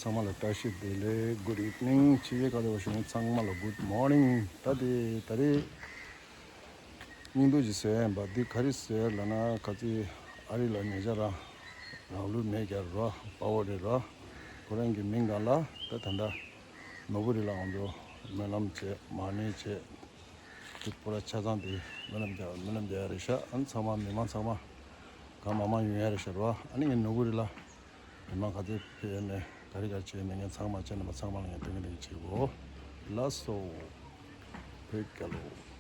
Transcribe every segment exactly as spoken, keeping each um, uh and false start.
ཚང་མ་ལ་བཀྲ་ཤིས་བདེ་ལེགས། Good evening། ཕྱི་རྒྱལ་ཁག་ལ་བཞུགས་མཁན་ཚང་མ་ལ་Good morning། ད་དེ་ད་རེས་སྙིང་སྡུག་ཅིག་ཟེར་ཡ་ཡིན་པ་འདི་ག་རེ་ཟེར་ལབ་ན། ཁ་ཅིག་ཨ་རི་ལ་ཉེ་ཆར་རང་རང་ལུས་མེད་རྒྱུ་རེད་པ། དཔའ་བོ་རེད་ར། ཁོ་རང་གི་མིང་སྒང་ལ་ད་ད་ལྟ་ནོར་བུ་རི་ལ་ང་ཚོ་སྨོན་ལམ་བྱས། མར་མེ་བྱས། དེ་པུ་ར་ཆ་ཚང་དེ་སྨོན་ལམ་རྒྱག་སྨོན་ལམ་རྒྱག་ཡ་རེད་ཤག་ཨ་ནི་ཚང་མ་མི་མང་ཚང་མ་གང་མང་མང་ཡོང་ཡ་རེད་ཤག་ར། ཨ་ནི་ངས་ནོར་བུ་རི་ལ་མི་མང་ག་ཚོད་ཕེབས་ཡོད་མེད་ག་རེ་ག་རེ་བྱས་ཡོད་མེད་ངས་ཚང་མ་ཁྱེད་རྣམ་པ་ཚང་མ་ལ་ངས་སྟོན་གི་སྟོན་གི་བྱེད་དགོས། ལགས་སོ། བོད་རྒྱལ་ལོ།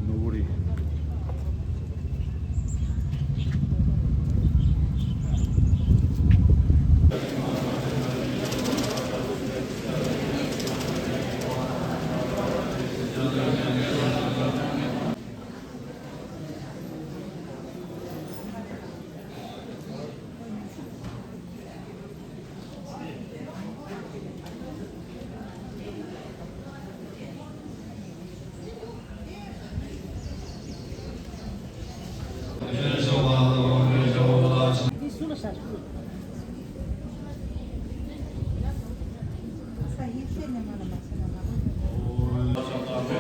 ནོར་བུ་རི།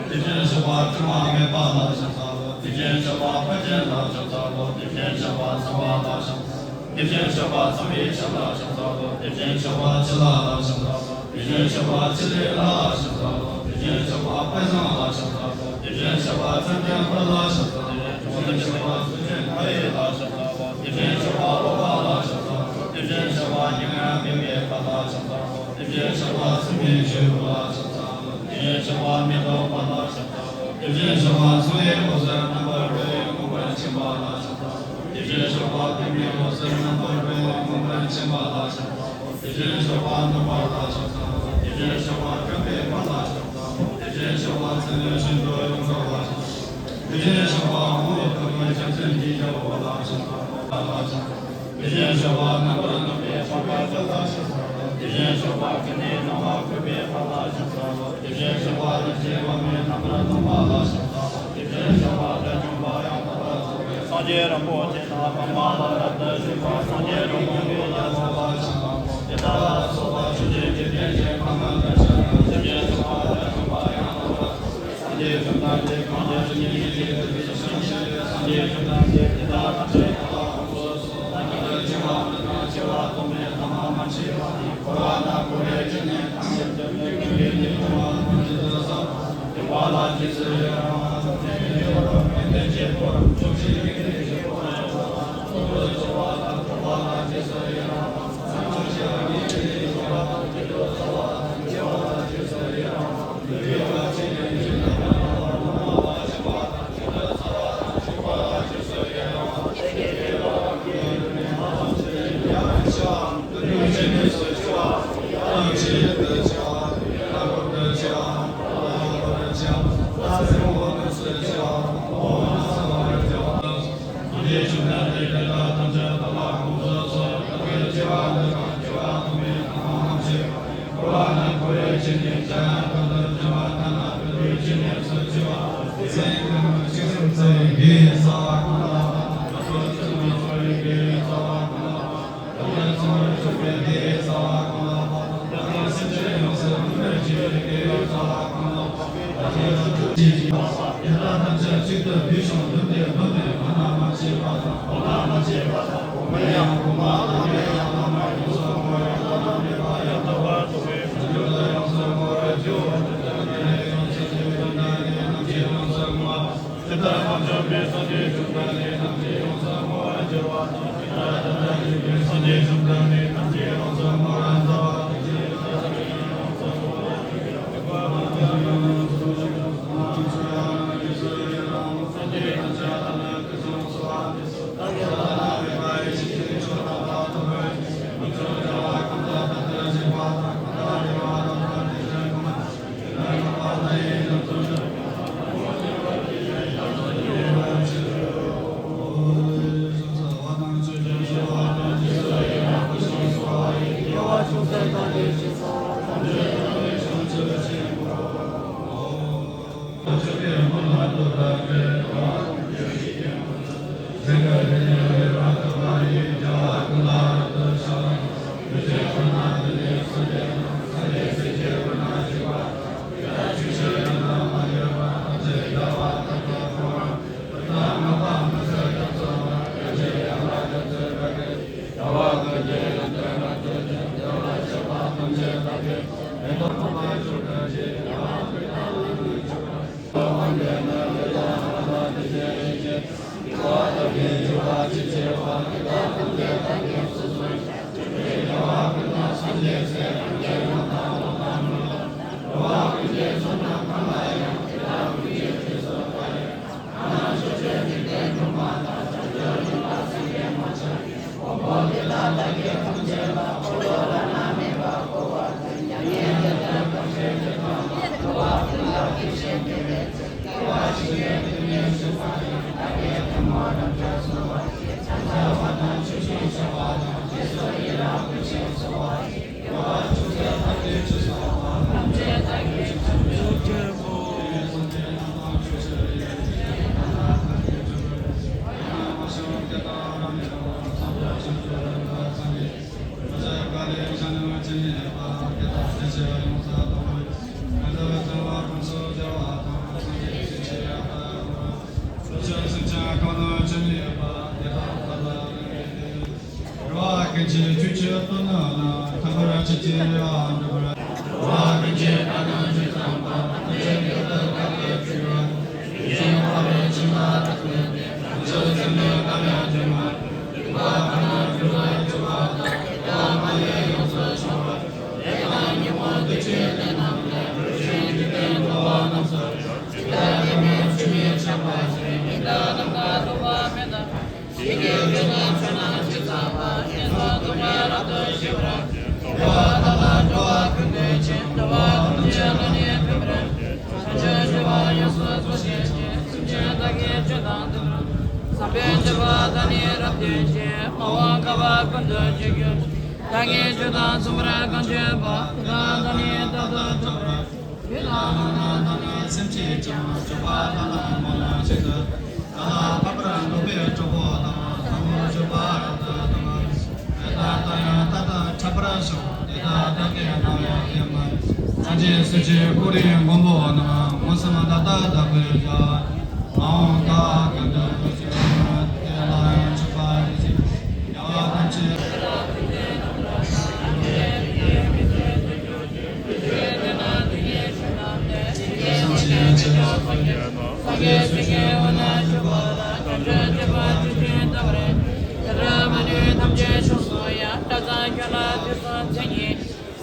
དེ་བཞིན་གཤེགས་པ་དྲི་མ་མེད་པ་ལ་ཕྱག་འཚལ་ལོ། དེ་བཞིན་གཤེགས་པ་དཔལ་ཆེན་ལ་ཕྱག་འཚལ་ལོ། དེ་བཞིན་གཤེགས་པ་ཚངས་པ་ལ་ཕྱག་འཚལ་ལོ། དེ་བཞིན་གཤེགས་པ་ཚངས་པའི་ཞབས་ལ་ཕྱག་འཚལ་ལོ། དེ་བཞིན་གཤེགས་པ་ཕྱི་ལ་ཕྱག་འཚལ་ལོ། དེ་བཞིན་གཤེགས་པ་ཕྱི་ལས་ལ་ཕྱག་འཚལ་ལོ། དེ་བཞིན་གཤེགས་པ་དཔལ་བཟང་ལ་ཕྱག་འཚལ་ལོ། དེ་བཞིན་གཤེགས་པ་ཚངས་དཀྱིལ་འཁོར་ལ་ཕྱག་འཚལ་ལོ། དེ་བཞིན་གཤེགས་པ་གཙུག་ཕྲེང་མཐའ་ཡས་ལ་ཕྱག་འཚལ་ལོ། དེ་བཞིན་གཤེགས་པ་འོད་དཔལ་ལ་ཕྱག་འཚལ་ལོ། དེ་བཞིན་གཤེགས་པ་མྱ་ངན་འདས་པའི་དཔལ་ལ་ཕྱག་འཚལ་ལོ། དེ་བཞིན་གཤེགས་པ་སྲིད་པའི་ཆོས་སྐུ་ལ་ཕྱག་འཚལ་ལོ། དེ་བཞིན་གཤེགས་པ་མི་ལྡོག་པ་ལ་ཕྱག་འཚལ་ལོ། དེ་བཞིན་གཤེགས་པ་འཚོ་བའི་འོད་ཟེར་རྣམ་པར་རོལ་པའི་མངོན་པར་མཁྱེན་པ་ལ་ཕྱག་འཚལ་ལོ། དེ་བཞིན་གཤེགས་པ་པདྨའི་འོད་ཟེར་རྣམ་པར་རོལ་པའི་མངོན་པར་མཁྱེན་པ་ལ་ཕྱག་འཚལ་ལོ། དེ་བཞིན་གཤེགས་པ་ནུབ་པ་ལ་ཕྱག་འཚལ་ལོ། དེ་བཞིན་གཤེགས་པ་མགོན་པོའི་དཔལ་ལ་ཕྱག་འཚལ་ལོ། དེ་བཞིན་གཤེགས་པ་མཚན་ལྡན་ཤིན་ཏུ་ཡོངས་རྫོགས་ལ་ཕྱག་འཚལ་ལོ། དེ་བཞིན་གཤེགས་པ་དབང་པོ་ཐོབ་པའི་རྒྱལ་མཚན་གྱི་རྒྱལ་པོ་ལ་ཕྱག་འཚལ་ལོ། ལ་ཕྱག་འཚལ་ལོ། དེ་བཞིན་གཤེགས་པ་རྣམ་པར་གནོན་པའི་འཕགས་པའི་དཔལ་ལ་ཕྱག་འཚལ་ལོ། དེ་བཞིན་གཤེགས་པ་ཀུན་ནས་སྣང་བ་བཀོད་པའི་དཔལ་ལ་ཕྱག་འཚལ་ལོ། དེ་བཞིན་གཤེགས་པ་རིན་ཆེན་པདྨས་རྣམ་པར་གནོན་པ་ལ་ཕྱག་འཚལ་ལོ། དེ་བཞིན་གཤེགས་པ་དགྲ་བཅོམ་པ་ཡང་དག་པར་རྫོགས་པའི་སངས་རྒྱས་རིན་པོ་ཆེ་དང་པདྨ་ལ་རབ་ཏུ་བཞུགས་པ་སངས་རྒྱས་རིན་པོ་ཆེ་ལ་ཕྱག་འཚལ་ལོ། དེ་དག་ལ་སོགས་པ་ཆོས་ཀྱི་འཇིག་རྟེན་གྱི་ཁམས་རྣམས་ལ་ཕྱག་འཚལ་ལོ། དེ་བཞིན་གཤེགས་པ་དགྲ་བཅོམ་པ་ཡང་དག་པར་རྫོགས་པའི་སངས་རྒྱས་བཅོམ་ལྡན་འདས་གང་ཞིག་སྙིང་རྗེ་ཆེ་ཚུལ་ཁྲིམས་ཀྱིས་བཤད་པའི་སངས་རྒྱས་བཅོམ་ལྡན་འདས་དེ་དག་ཐམས་ཅད་བདག་ལ་དགོངས་སུ་གསོལ། ལ་ཕྱག་འཚལ་ལོ།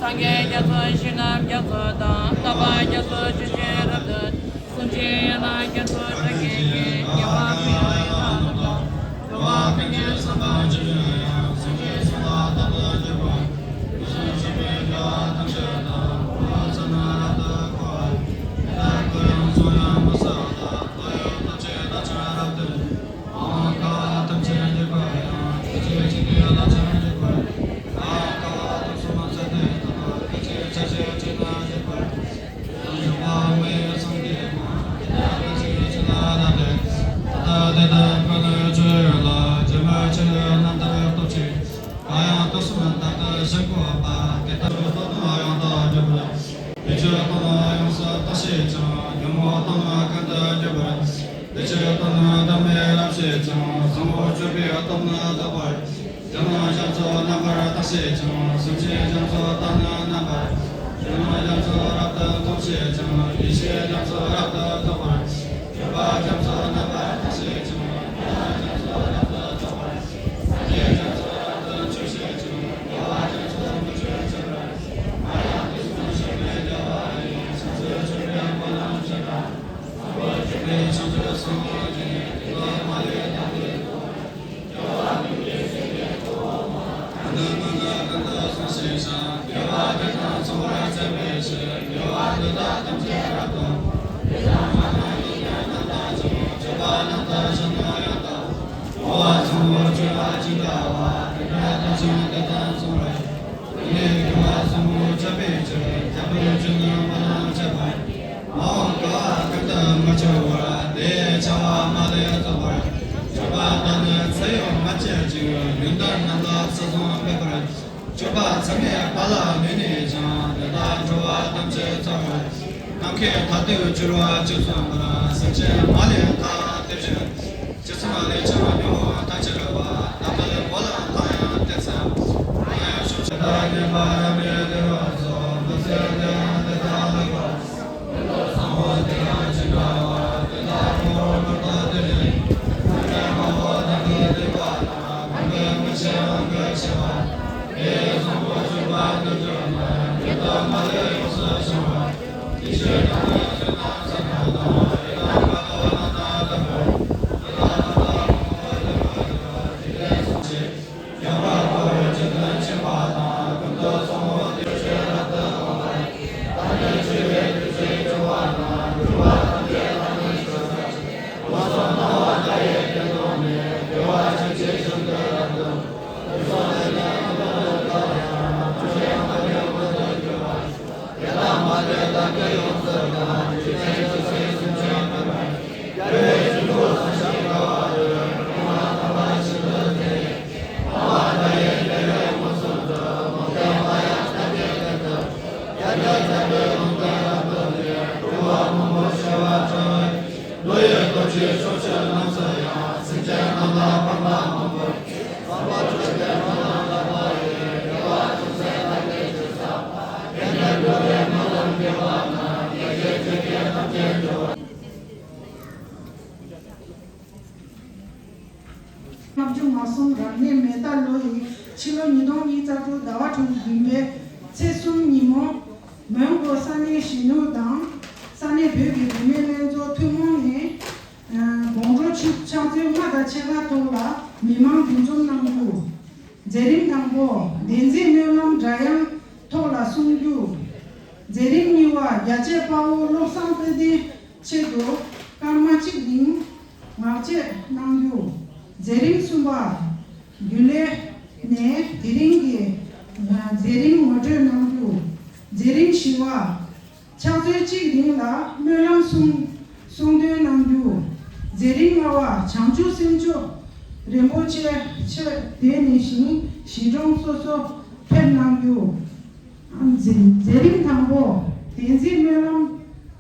སངས་རྒྱས་རྒྱ་མཚོ་ཞིང་རྣམས་རྒྱ་མཚོ་དང་། དམ་པ་རྒྱ་མཚོ་ཆོས་ཀྱི་རབ་ཏུ། སེམས་ཅན་ཡོངས་ལ་རྒྱ་མཚོ་སྒྲ་སྐད་ཀྱིས། རྒྱལ་བ་ཀུན་གྱི་ཡང་དག་སྒྲ། འགྲོ་བ་ཀུན་གྱི་བསམ་པ་ཇི་བཞིན་དུ། སེམས་ཅན་གསུམ་ལ་རྟག་ཏུ་བརྗོད་པར། དེ་བཞིན་གཤེགས་པའི་རྒྱལ་བ་ཐམས་ཅད་དང་། འཁོར་བ་ཚང་མ་རབ་ཏུ་འཁོར་བ། དེ་དག་ཀུན་ཡང་བསོད་ནམས་མངོན་སུམ་དུ། བློ་ཡི་སྟོབས་ཀྱིས་བདག་ཀྱང་རབ་ཏུ། མ་འོངས་བསྐལ་པ་ཐམས་ཅད་འཇུག་པར་ཡང་། ཐུགས་རྗེ་ཆེན་པོས་བདག་ཀྱང་འཇུག་པར། མ་འོངས་བསྐལ་པ་དུས་གསུམ་ཚད་མེད་དུ། སྐད་ཅིག་ཆར་ཕྱིན་གཅིག་ན་འཇུག་པར། དེ་ལ་འཇུག་པ་མི་ཡི་སེམས་ཀྱིས་ཀྱང་། དེ་དག་ཐམས་ཅད་ཀྱི་ཆོས་ལ་བདག་བསྟོད། ད་ལྟ་དེ་དག་ཀུན་ནས་ཆོས་ཡོད་ལ། སྒྱུ་མ་ཆོས་ཡོད་རྣམ་ལྟར་རྟོག་ཅིང་། གང་ཡང་དུས་གསུམ་དག་ཏུ་བཞུགས་དགོས་པ། དེ་ལྟར་སྟོང་ཉིད་ཡོངས་སུ་གྲུབ་པར། དེ་ཕྱིར་སྟོང་ཉིད་ཡོངས་སུ་རྟོགས་ཤེས་ཀྱང་། ཉོན་མོངས་སྟོང་ཉིད་ཀུན་ཏུ་གྱུར་པར། དེ་ཕྱིར་སྟོང་ཉིད་བདག་མེད་རབ་ཤེས་ཀྱང་། གསང་བ་སྤྱོད་པས་སྟོང་ཉིད་རྟོགས་པར། གཞན་ལ་རྒྱ་མཚོ་རྣམ་པར་རྟོག་ཤེས་ཀྱང་། སེམས་ཅན་རྒྱ་མཚོ་སྟོང་ཉིད་རྣམ་པར། གཞན་ལ་རྒྱ་མཚོ་རབ་ཏུ་རྟོགས་ཤེས་ཀྱང་། ཡེ་ཤེས་རྒྱ་མཚོ་རབ་ཏུ་རྟོགས་པར། སྤྱོད་པ་རྒྱ་མཚོ་རྣམ་པར་རྟོག་ཤེས་ཀྱང་། དེ་ལ་རྒྱ་མཚོ་རབ་ཏུ་རྟོགས་པར། སངས་རྒྱས་རྒྱ་མཚོ་རབ་ཏུ་ཆོས་ཤེས་ཀྱང་། རྒྱལ་བ་རྒྱ་མཚོ་མི་ཆོས་ཆེན་པོ། མ་ཡང་དུས་གསུམ་གཤེགས་པའི་རྒྱལ་བ་ཡི། བྱང་ཆུབ་སྤྱོད་པའི་སྒོ་རྣམས་ཕྱེ་བ། བཟང་པོ་སྤྱོད་པས་བྱང་ཆུབ་སེམས་དཔའ་ཡི། དེ་ལ་མ་ལུས་དམ་པའི་ ཆོས་རྣམས་མ་ལང་ཆད་པར། མ་འོངས་འགལ་བ་ཀུན་ཏུ་མ་འཆོལ་བར། དེ་ཡི་བྱ་བ་མ་ལུས་རྫོགས་པར། གྱུར་པ་དག་ནི་ཚེ་ཡོད་མ་སྐྱེས་ཅིང་། ཡོན་ཏན་རྣམས་ལ་ཚུལ་བཟུང་འབད་པར་བྱེད། སྤྱོད་པ་མཚམས་མེད་པ་ལ་མི་གནས་ཤིང་། དེ་དག་འགྲོ་བ་ཐམས་ཅད་ཚོལ་བར་བྱེད། ནམ་མཁའི་མཐའ་སྟོང་འགྱུར་བ་ཅུང་ཟད་མིན། སེམས་ཅན་མ་ལུས་མཐའ་ཡས་དེ་བཞིན་ཏེ། ཇི་སྲིད་ལས་ཀྱང་ཉོན་མོངས་ཐམས་ཅད་རལ་པ། ནམ་མཁའི་ངོ་ལ་མཐའ་ཡས་དེ་ཚེ་འཕོ། ཡང་ཕྱོགས་བཅུ་དང་མཉམ་པར་རབ་གནས་དེ་བ་སོགས། མི་ཚེ་འདི་ཡང་དེ་དང་ལེགས་པར་སྲུང་། ཀུན་ཏུ་བཟང་པོ་དེ་ཡང་ཇི་འདྲ་བ། དེ་དག་ངོ་བོ་ཀུན་ཏུ་བདེ་ཞིང་སྐྱིད། སེམས་ཅན་མང་པོ་དག་གི་སྡིག་པ་དང་། གང་གིས་མི་ཤེས་དབང་གིས་ཕྱེ་བ། དེ་ཡི་བཟང་པོ་སྤྱོད་པ་དེ་ཚོ་ནི། འགྱུར་དུ་མ་ལུས་ཡོངས་སུ་བྱང་བར། ཡེ་ཤེས་དང་ནི་ཆོས་དང་ཟབ་མོ་དང་། ཡི་དམ་དཀའ་ཐུབ་རྣམ་སྣང་དག་པར། ཡི་དམ་དཀའ་ཐུབ་དབང་པོ་དེ་ཚོ་ནི། འཇིག་རྟེན་གསུམ་མཆེད་ཡོངས་པར་བསྐོར་བའི་ཇི་ལྟར་མཁྱེན་པ་དང་། ཀུན་ཏུ་བཟང་པོ་དེ་ཚོ་ཆོས་རབ་ཏུ་བསྔོ་བར་བགྱི། བདག་ཉིད་འཆི་བའི་དུས་ཚོད་བྱུང་བ་ན། འགྲོ་བ་ཐམས་ཅད་བདག་ཉིད་སྐྱོབ་པར་བྱེད། ལོག་སོགས་སྣང་བ་མཐའ་ཡས་དེ་དག་ནས། བདེ་བ་ཅན་གྱི་ཞིང་དུ་རབ་ཏུ་འགྲོ། དུས་གསུམ་དུ་ནི་ཀུན་ཏུ་བདེ་བ་དང་། ཐམས་ཅད་མ་ལུས་མངོན་དུ་གྱུར་པར་ཤོག། དེ་དག་མ་ལུས་བདག་གིས་ཡོངས་སུ་བཀང་། འཇིག་རྟེན་ཇི་སྲིད་སུ་མཆིས་པ་ན། རྒྱལ་བའི་སྤྱི་གཙུག་ས་གཞི་དཀའ་བ་སྤྱད། ཕོ་བྲང་དམ་པ་ཤིན་ཏུ་མཛེས། སྣང་བ་མཐའ་ཡས་དེ་ཡི་མངོན་སུམ་དུ། མུ་སྟེགས་དམག་ཡང་ཐམས་ཅད་འདས་ཐུབ། ཡ་གྱལ་ཚ་བའི་ཀློང་དུ་རབ་ཏུ་གནས། འགྲོ་བ་མང་པོ་སྐྱོབ་པར་འགྲོ་བའི་ཕྱིར། མདོ་ཡི་དོན་ཕྱིར་ཕྱོགས་བཅུ་རྣམས་སུ་ཡང་། སེམས་ཅན་རྣམས་ལ་ཕན་པ་མང་པོ་བྱེད། བཟང་པོ་སྤྱོད་པའི་སྨོན་ལམ་བཏབ་པ་ཡིས། བདེ་བ་ཅུང་ཟད་ཐམས་ཅད་ཇི་ཙམ་པ། དེ་ནས་འགྲོ་བའི་སྨོན་ལམ་འདེབས་པ་ན། སྐད་ཅིག་གཅིག་གིས་ཐམས་ཅད་འགྲོ་བ། ལྔ་བཅུ་ང་གསུམ་རབ་གནས་མེ་རྟ་ལོ་ཡི་ཕྱི་ལོ་ཉིས་སྟོང་ཉི་ཤུ་རྩ་དྲུག་ཟླ་བ་དྲུག་བདུན་པའི་ཚེས་གསུམ་ཉིན་མོ། མོན་གྷོ་ས་གནས་གཞོན་ནུ་དང་ས་གནས་བོད་ཀྱི་བུད་མེད་ལྷན་ཚོགས་ཐུན་མོང་ནས། ཨ། དགོང་དྲོ་ཕྱི་ཕྱག་ཚོད་ལྔ་དང་ཕྱེད་ཀ་ཐོག་ལ་མི་མང་འདུ་འཛོམས་གནང་རྒྱུ། མཛད་རིམ་དང་པོ། བདེན་ཚིག་སྨོན་ལམ་སྒྲ་དབྱངས་ཐོག་ལ་གསུང་རྒྱུ། མཛད་རིམ་གཉིས་པ། རྒྱལ་གཅེས་དཔའ་བོ་བློ་བཟང་དཔལ་ལྡན་ཆེད་དུ་སྐར་མ་གཅིག་རིང་ངག་བཅད་གནང་རྒྱུ། མཛད་རིམ་གསུམ་པ། རྒྱུན་ལས་ནས་དེ་རིང་གི་མཛད་རིམ་ངོ་སྤྲོད་གནང་རྒྱུ། མཛད་རིམ་བཞི་པ། ཕྱག་ཚོད་གཅིག་རིང་ལ་སྨོན་ལམ་གསུང་གསུང་འདོན་གནང་རྒྱུ། མཛད་རིམ་ལྔ་པ། བྱང་ཆུབ་སེམས་མཆོག་རིན་པོ་ཆེ་ཆེད་དེ་ནས་བཞིན་གཞིས་གྲོང་སོ་སོ་ཕེབས་གནང་རྒྱུ། མཛད་མཛད་རིམ་དང་པོ། བདེན་ཚིག་སྨོན་ལམ་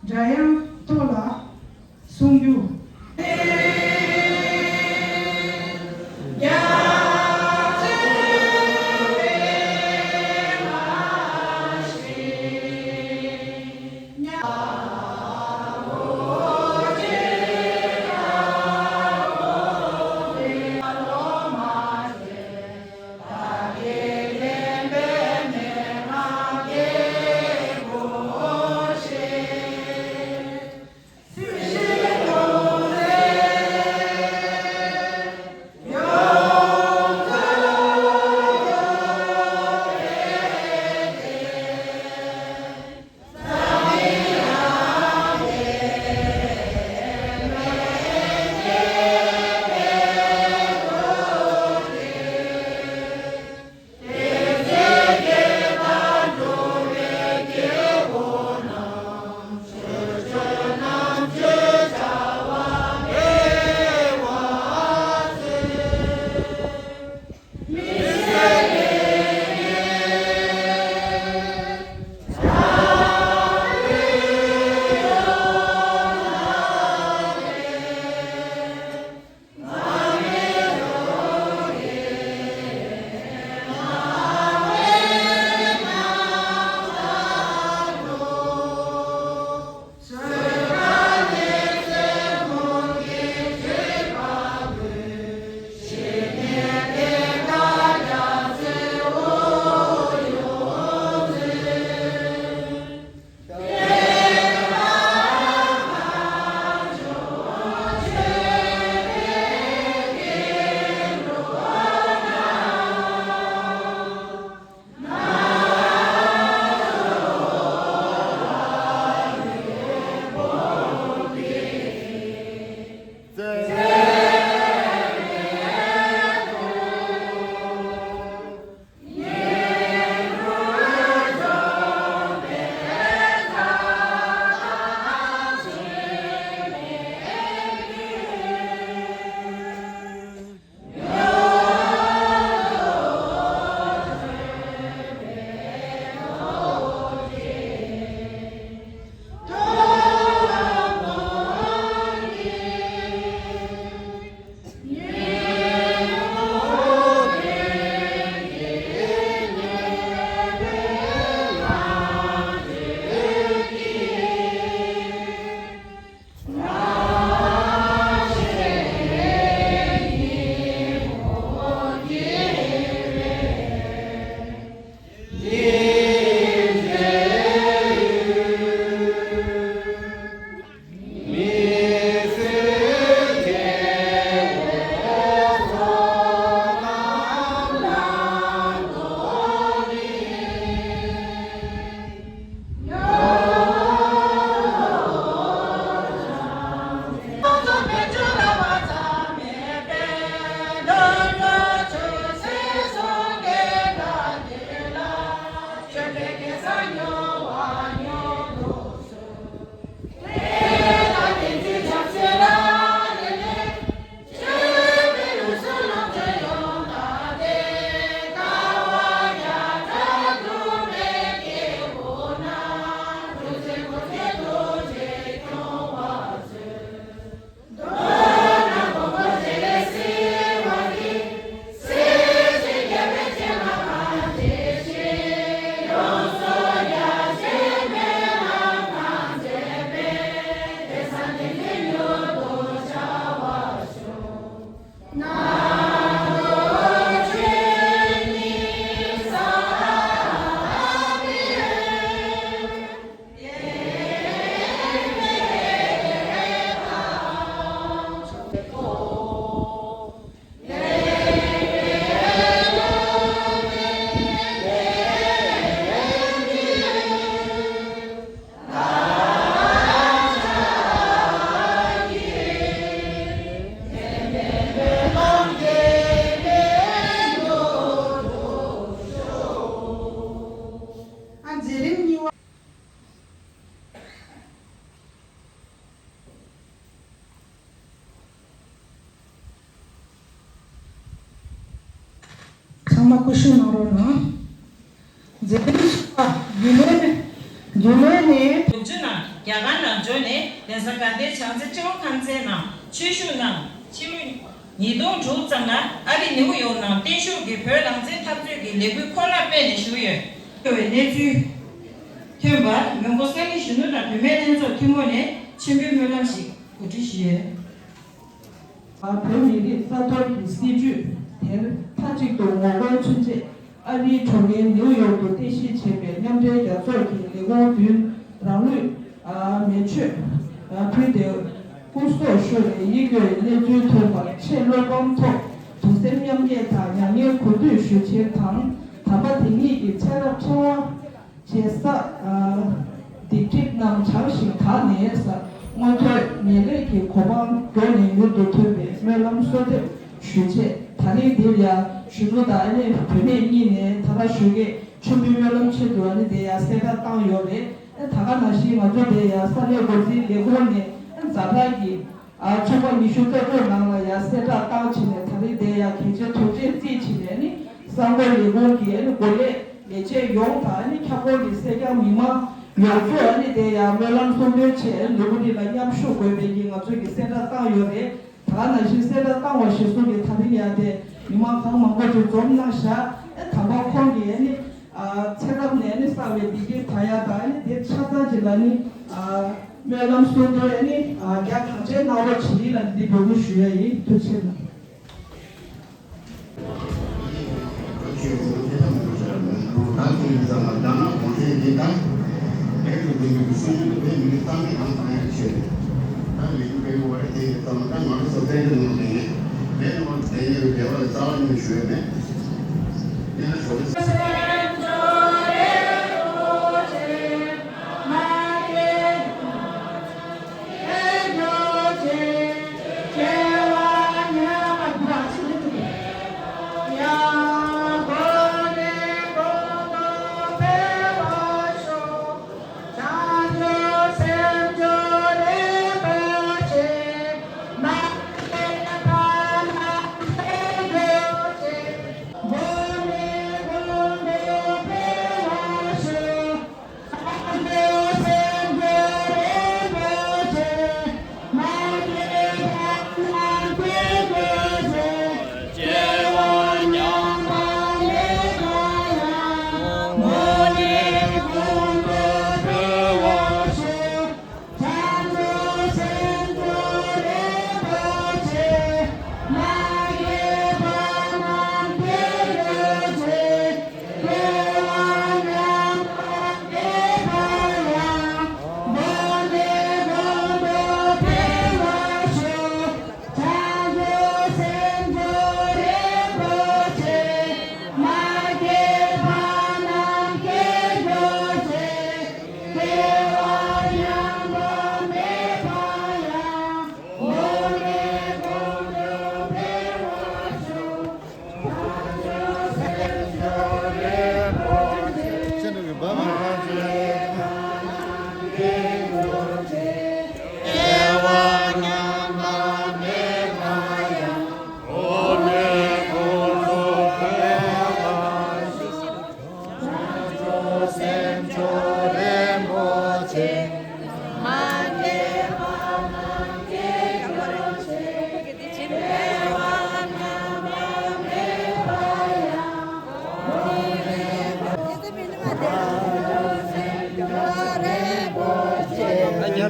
སྒྲ་དབྱངས་ཐོག་ལ་གསུང་རྒྱུ། ཚང་མ་སྐུ་གཟུགས་གནང་རོགས་གནང་། མཛད་འཕྲིན་ཞུ་བ་རྒྱུན་ལས་ནས། རྒྱུན་ལས་ནས། དུས་ཚོད་ནང་རྒྱ་གར་ནང་འབྱོར་ནས་གདན་ས་དགའ་ལྡན་བྱང་རྩེ་སྤྱི་བོ་ཁང་ཚན་ནང་ཆོས་ཞུགས་གནང་། ཕྱི་ལོ་ཉིས་སྟོང་དྲུག་ཙམ་ལ་ཨ་རི་ནིའུ་ཡོག་ནང་བརྟན་བཞུགས་ཀྱིས་བོད་རང་བཙན་འཐབ་རྩོད་ཀྱི་ལས་འགུལ་ཁོ་ལག་སྤེལ་ནས་བཞུགས་ཡོད། ཐོན་པའི་གནས་ཚུལ་ཐོན་པར་མོན་གྷོ་ས་གནས་གཞོན་ནུ་དང་བུད་མེད་ལྷན་ཚོགས་ཐུན་མོང་ནས་མཆོད་འབུལ་སྨོན་ལམ་ཞིག་གོ་སྒྲིག་ཞུས་ཡོད། བོད་མི་རིགས་རྩ་གཏོར་གྱི་སྲིད་བྱུས་དེར་མཐའ་གཅིག་ཏུ་ངོ་རྒོལ་མཚོན་ཆེད། ཨ་རིའི་གྲོང་ཁྱེར་ནིའུ་ཡོག་ཏུ་རྟེན་གཞི་བྱས་པའི་མཉམ་འབྲེལ་རྒྱལ་ཚོགས་ཀྱི་ལས་ཁུངས་མདུན་རང་ལུས་མེ་མཆོད་ཕུལ་ཏེ། སྐུ་སྲོག་ཤོར་བའི་ཡིད་སྐྱོ་བའི་གནས་ཚུལ་ཐོན་པར་ཆེས་བློ་ཕམ་ཐོག་གདུང་སེམས་མཉམ་སྐྱེད་དང་མྱ་ངན་གུས་འདུད་ཞུ་ཕྱིར་དང་། དམ་པ་དེ་ཉིད་ཀྱི་ཚེ་རབས་ཕྲེང་བ་བྱེད་ས། སྡིག་སྒྲིབ་རྣམས་བྱང་ཞིང་དག་ནས་ཟེར། མངོན་མཐོའི་ངེས་ལེགས་ཀྱི་གོ་འཕང་མགྱོགས་ནས་མྱུར་དུ་ཐོན་པའི་སྨོན་ལམ་གསོལ་འདེབས་ཞུ་ཆེད། ད་རིང་འདིར་ཡང་གཞོན་ནུ་དང་ཨ་ནེ་བུད་མེད་གཉིས་ནས་ད་ག་ཞོགས་ཀས་མཆོད་འབུལ་སྨོན་ལམ་ཆེད་དུ་ཨ་ནེ་དེ་ཡང་གསལ་བསྒྲགས་བཏང་ཡོད་རེད། ད་ག་ནང་བཞིན་ང་ཚོ་དེ་ཡང་ས་གནས་འགོ་འཛིན་ལས་ཁུངས་ནས་ཛ་དྲག་གི་ཨ་ཚོགས་པ་ཉི་ཤུ་རྩ་དྲུག་ནང་ལ་ཡང་གསལ་བསྒྲགས་བཏང་བྱས་ནས། ད་རེས་དེ་ཡང་གལ་ཆེ་དོན་ཆེན་བརྩིས་བྱས་ནས་ནི། གསར་འགོད་ལས་ཁུངས་ཀྱི་ཨ་ནི་འགོ་ལས་ལས་བྱེད་ཡོངས་དང་། ཨ་ནི་ཁྱབ་ཁོངས་ཀྱི་གསལ་རྐྱང་མི་མང་ཡོངས་རྫོགས་ཨ་ནི་དེ་ཡང་སྨོན་ལམ་གསུང་འདོན་ཆེད་ལུ་གུ་རི་ལ་མཉམ་ཞུགས་དགོས་པའི་གི་ང་ཚོས་ཀྱི་གསལ་བསྒྲགས་བཏང་ཡོད་རེད། ད་ག་ནང་བཞིན་གསལ་བསྒྲགས་བཏང་བ་གཞིར་བཟུང་གི་ད་རིང་ཡང་དེ་མི་མང་གང་མང་པོ་ཅིག་འཛོམས་གནང་བཞག་ཨ་དམ་པ་ཁོང་གི་ཨ་ནི། ཨ་ཚེ་རབས་ནས་ནི་བསགས་པའི་སྡིག་སྒྲིབ་དག་ཡ་དང་། ཨ་ནི་དེ་ཆ་ཚང་ཅིག་ལ་ནི་ཨ་སྨོན་ལམ་གསུང་འདོན་ཨ་ནི་ཨ་རྒྱ་གང་ཆེ་གནང་རོགས་བྱེད་ཡིན་ལ་འདི་འབོད་སྐུལ་ཞུ་ཡ་ཡིན། ཐུགས་རྗེ་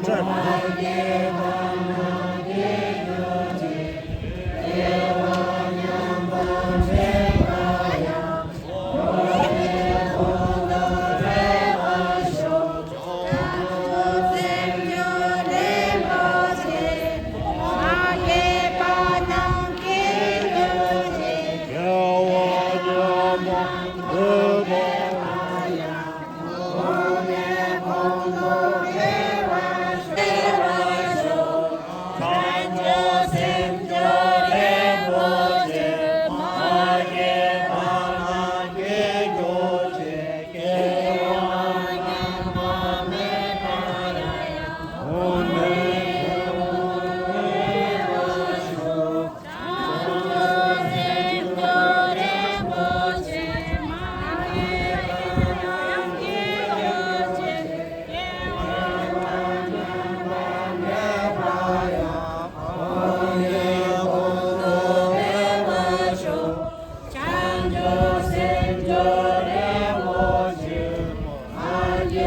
ཆེ་གནང་། ཡ།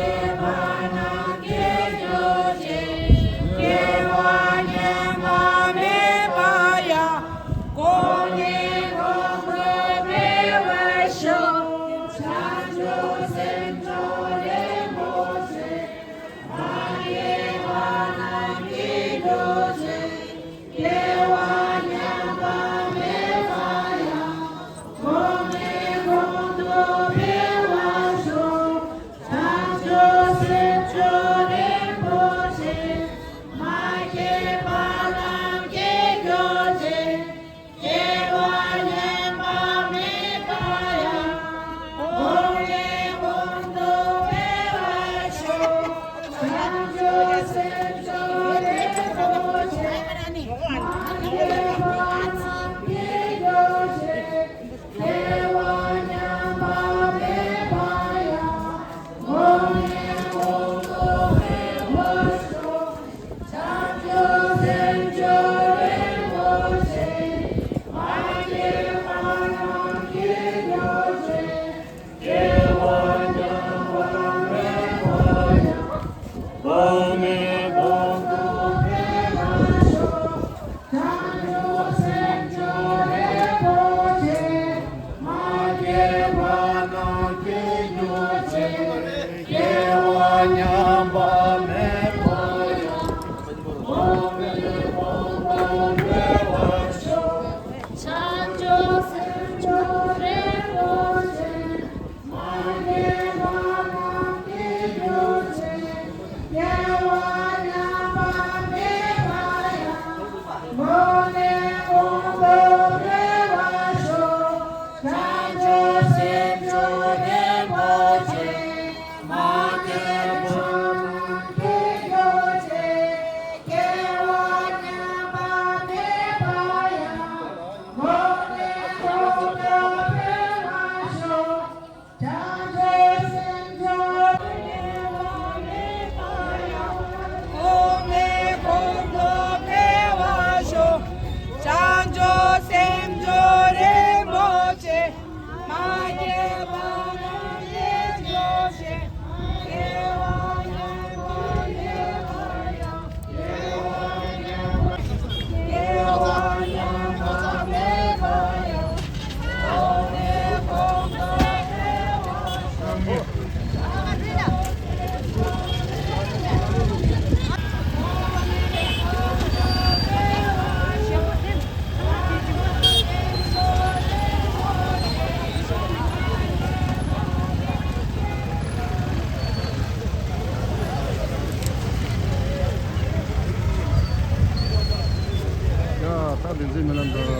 ད་བདེན་ཚིག་རྨི་ལམ་དང་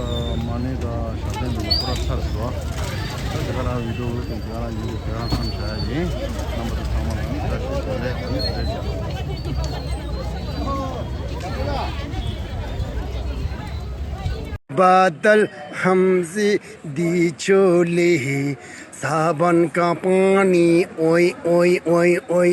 མ་ཎི་དང་ཞབས་བརྟན་དང་ཁོ་ར་ཚར་སོང་། ད་དེ་ག་རང་བི་ཌིའོ་དེ་དེ་ག་རང་ཡིན་དེ་དེ་རང་མཚམས་བཞག་ཡ་ཡིན། རྣམ་པ་ཚོ་ཚང་མ་ལ་ནི་བཀྲ་ཤིས་བདེ་ལེགས་དང་བཀྲ་ཤིས་བདེ་ལེགས། बादल हमसे दी चोले, सावन का पानी ओए ओए ओए ओए।